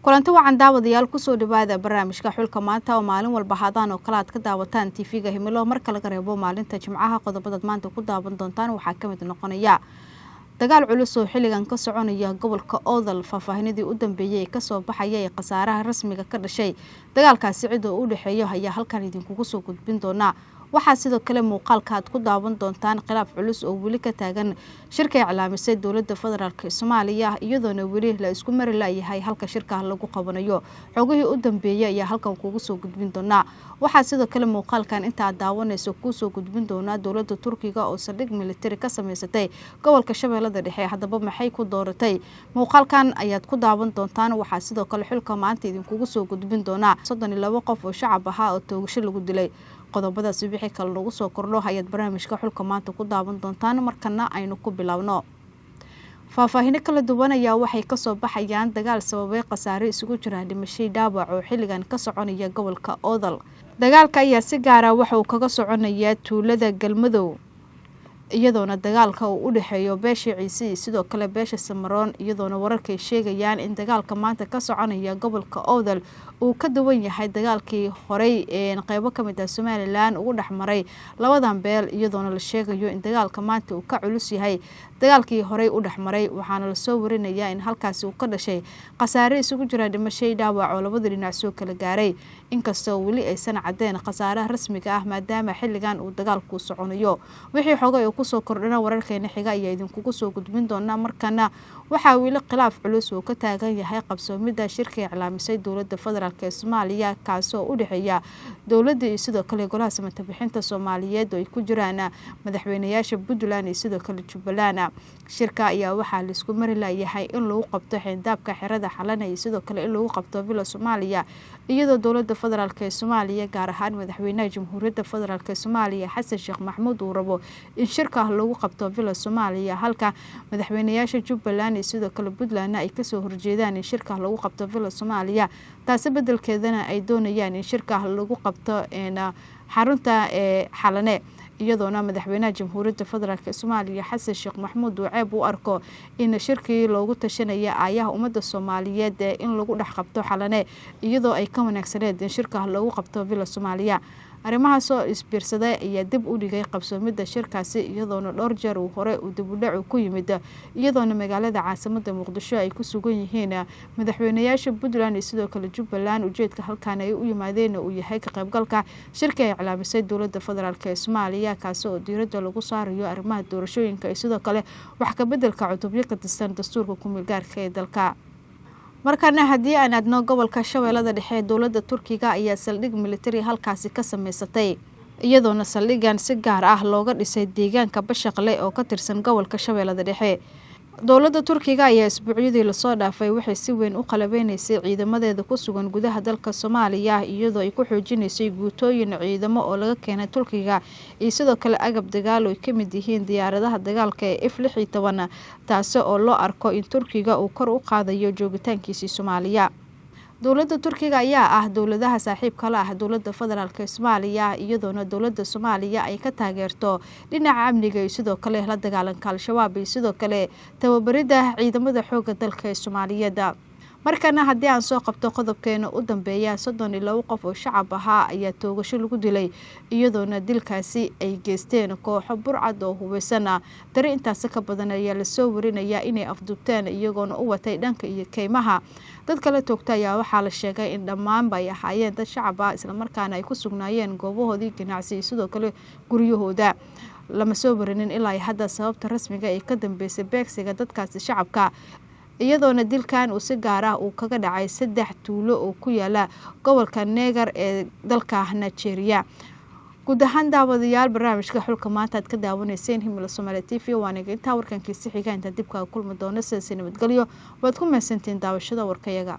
Kulanti wacan daawadayaal, kusoo dhawaada barnaamijka Xulka Maanta oo maalin walba haadaan oo kale aad ka daawataan TV-ga Himilo, marka laga reebo maalinta Jimcaha. Qodobadaad maanta ku daawan doontaan waxaa kamid noqonaya dagaal culus oo xilligan ka soconaya gobolka Oodal, faahfaahinadii u dambeeyey ee kasoo baxaya ee khasaaraha rasmiga ka dhashay dagaalkaasi cid oo u dhexeeyo ayaa halkan idinkugu soo gudbin doonaa. Waxaa sidoo kale muuqaalka aad ku daawan doontaan khilaaf culus oo weli ka taagan shirka iclaamisay dowladda federaalk Soomaaliya, iyadoona weli la isku mari layahay halka shirka lagu qabanayo. Xogihii u dambeeyey ayaa halkan kugu soo gudbin doonaa. Waxaa sidoo kale muuqaalkan inta aad daawanayso kuusoo gudbin doonaa dowladda Turkiga oo saldhig militari ka sameysatay gobolka Shabeellada Dhexe. Haddaba maxay ku dooratay? Muuqaalkan ayaad ku daawan doontaan. Waxaa sidoo kale Xulka Maanta idinkugu soo gudbin doonaa 32 qof oo shacab ahaa oo toogasho lagu dilay. Qodobadaasi wixii kale lagu soo kordho ayaad barnaamijka Xulka Maanta ku daawan doontaan. Markana aynu ku bilaabno. Faahfaahino kala duwan ayaa waxay kasoo baxayaan dagaal sababay khasaare isugu jira dhimashay dhaawac oo xilligan ka soconaya gobolka Oodal. Dagaalka ayaa si gaara waxa uu kaga soconayaa tuulada Galmadow, iyadoona dagaalka uu u dhexeeyo beesha Ciise iyo sidoo kale beesha Samaroon, iyadoona wararkay sheegayaan in dagaalka maanta ka soconaya gobolka Oodal uu ka duwan yahay dagaalkii horey ee qeybo kamid ah Somalilan ugu dhexmaray labadan beel, iyadoona la sheegayo in dagaalka maanta uu ka culus yahay dagaalkii horey u dhexmaray. Waxaana lasoo warinayaa in halkaasi uu ka dhashay khasaare isugu jira dhimashay dhaawac oo labada dhinac soo kala gaaray, inkastoo weli aysan cadeen khasaaraha rasmiga ah maadaama xilligan uu dagaalku soconayo. Wixii xogay oo kusoo kordhana wararkeena xiga ayaa idinkugu soo gudbin doonaa. Markana waxaa weli khilaaf culus uu ka taagan yahay qabsoomida shirka iclaamisay dowladda federaalk ee Soomaaliya, kaasoo u dhexeeya dowladda iyo sidoo kale Golaha Samata Bixinta Soomaaliyeed oo ay ku jiraan madaxweynayaasha Puntland iyo sidoo kale Jubbaland. Shirka ayaa waxaa laisku mari layahay in lagu qabto xeyndaabka xerada Xalana iyo sidoo kale in lagu qabto Villa Soomaaliya, iyadoo dowladda federaalk ee Soomaaliya, gaar ahaan madaxweynaha Jamhuuriyadda Federaalk ee Soomaaliya Xasan Sheekh Maxamuud, uu rabo in shirka lagu qabto Villa Soomaaliya, halka madaxweynayaasha Jubbaland iyo sidoo kale Puntlandna ay kasoo horjeedaan in shirka lagu qabto Villa Soomaaliya, taasi bedelkeedana ay doonayaan in shirka lagu qabto xarunta ee Xalane, iyadoona madaxweynaha Jamhuuriyadda Federaalk Soomaaliya Xasan Sheekh Maxamuud uu ceeb u arko in shirkii loogu tashanaya aayaha ummadda Soomaaliyeed in lagu dhex qabto Xalane, iyadoo ay ka wanaagsaneed in shirka lagu qabto Villa Soomaaliya. Arrimahaas oo isbiirsaday ayaa dib u dhigay qabsoomida shirkaasi, iyadoona dhowr jeer uu hore uu dibudhacu ku yimid, iyadoona magaalada caasimada Muqdisho ay ku sugan yihiin madaxweynayaasha Puntland iyo sidoo kale Jubbaland. Ujeedka halkan ay u yimaadeen uu yahay ka qaybgalka shirka ay iclaamisay dowladda federaalk ee Soomaaliya, kaasi oo diiradda lagu saarayo arrimaha doorashooyinka iyo sidoo kale wax kabedelka cutubyo ka tirsan dastuurka kumeel gaarka ee dalka. Markana haddii aan aadno gobolka Shabeellada Dhexe, dowladda Turkiga ayaa saldhig militari halkaasi ka sameysatay, iyadoona saldhigan si gaar ah looga dhisay deegaanka Bashaqle oo ka tirsan gobolka Shabeellada Dhexe. Dowladda Turkiga ayaa isbuucyadii lasoo dhaafay waxay si weyn u qalabeyneysay ciidamadeeda ku sugan gudaha dalka Soomaaliya, iyadoo ay ku xoojinaysay guutooyin ciidamo oo laga keenay Turkiga iyo sidoo kale agab dagaal oo ay kamid yihiin diyaaradaha dagaalka ee F-16, taasi oo loo arko in Turkiga uu kor u qaadayo joogitaankiisii Soomaaliya. Dowladda Turkiga ayaa ah dowladaha saaxiibka la ah dowladda federaalk ee Soomaaliya, iyadoona dowladda Soomaaliya ay ka taageerto dhinaca amniga iyo sidoo kale la dagaalanka Al-Shabaab iyo sidoo kale tababarida ciidamada xooga dalka ee Soomaaliyeed. Markana haddii aan soo qabto qodobkeena u dambeeya, 32 qof oo shacab ahaa ayaa toogasho lagu dilay, iyadoona dilkaasi ay geysteen kooxo burcad oo hubeysana. Dari intaasi ka badan ayaa lasoo warinayaa inay afduubteen, iyagoona u watay dhanka iyo keymaha. Dad kala toogta ayaa waxaa la sheegay in dhammaanba ay ahaayeen dad shacab ah, islamarkaana ay ku sugnaayeen goobahoodii ganacsi iyo sidoo kale guryahooda. Lama soo warinin ilaa hadda sababta rasmiga ee ka dambeysay beegsiga dadkaasi shacabka, iyadoona dilkan uu si gaar ah uu kaga dhacay 3 tuulo oo ku yaala gobolka Neegar ee dalka Nigeria. Guud ahaan daawadayaal, barnaamijka Xulka Maanta aad ka daawanayseen Himila Soomaaliya TV waaniga intaa. Warkankiisi xiga intaa dibkaa kulmi doono, sidaasi nabadgelyo. Waad ku mahadsantihiin daawashada warkayaga.